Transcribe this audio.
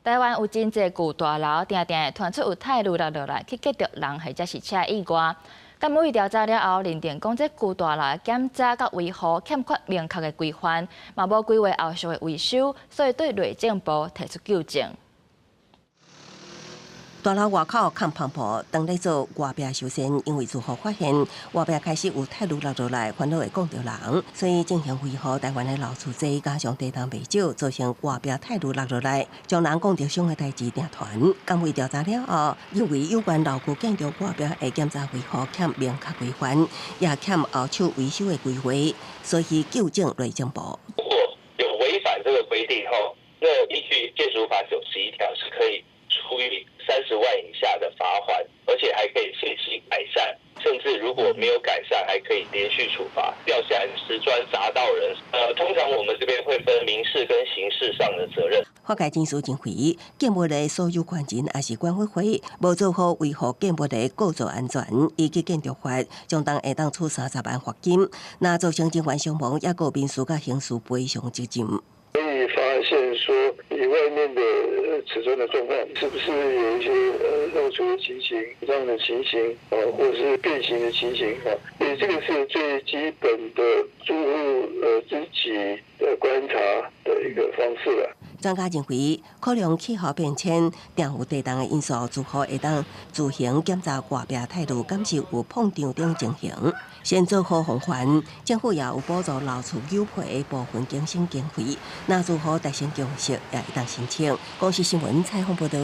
台灣有真濟舊大樓，定定會傳出有泰攄落落來去擊著人或者是車意外。監委調查了後，認定講這舊大樓檢查佮維護欠缺明確的規範，嘛無規劃後續的維修，所以對內政部提出糾正。大樓外口崁帆布，當咧做外壁修繕，因為住戶發現外壁開始有泰攄落落來，煩惱會摃著人，所以進行維護。台灣的樓厝濟，加上地動袂少，造成外壁泰攄落落來，將人摃著傷的代誌定傳。監委調查了後，認為有關樓宇建築外壁的檢查維護欠明確規範，也欠後手維修的規劃，所以糾正內政部。如果有違反這個規定後，那依據建築法91條是可以處以30萬以下的罰鍰，而且還可以限期改善，甚至如果沒有改善，還可以連續處罰。掉下來瓷磚砸到人，通常我們這邊會分民事跟刑事上的責任。法界人士認為，建物的所有權人抑是管委會，無做好維護建物的構造安全，依據建築法，相當會當處30萬罰金，若造成人員傷亡，抑閣民事佮刑事賠償責任。可以發現說，你外面的瓷磚的狀況是不是有一些漏出的情形、這樣的情形啊，或者是變形的情形啊？所以這個是最基本的住戶自己的觀察的一個方式了。專家認為，考量氣候變遷、定有地動的因素，住戶會當自行檢查外壁泰攄，敢是有碰撞等情形，先做好防範。政府也有補助樓厝扭破的部分更新經費，若住戶達成共識，也會當申請。公視新聞採訪報導。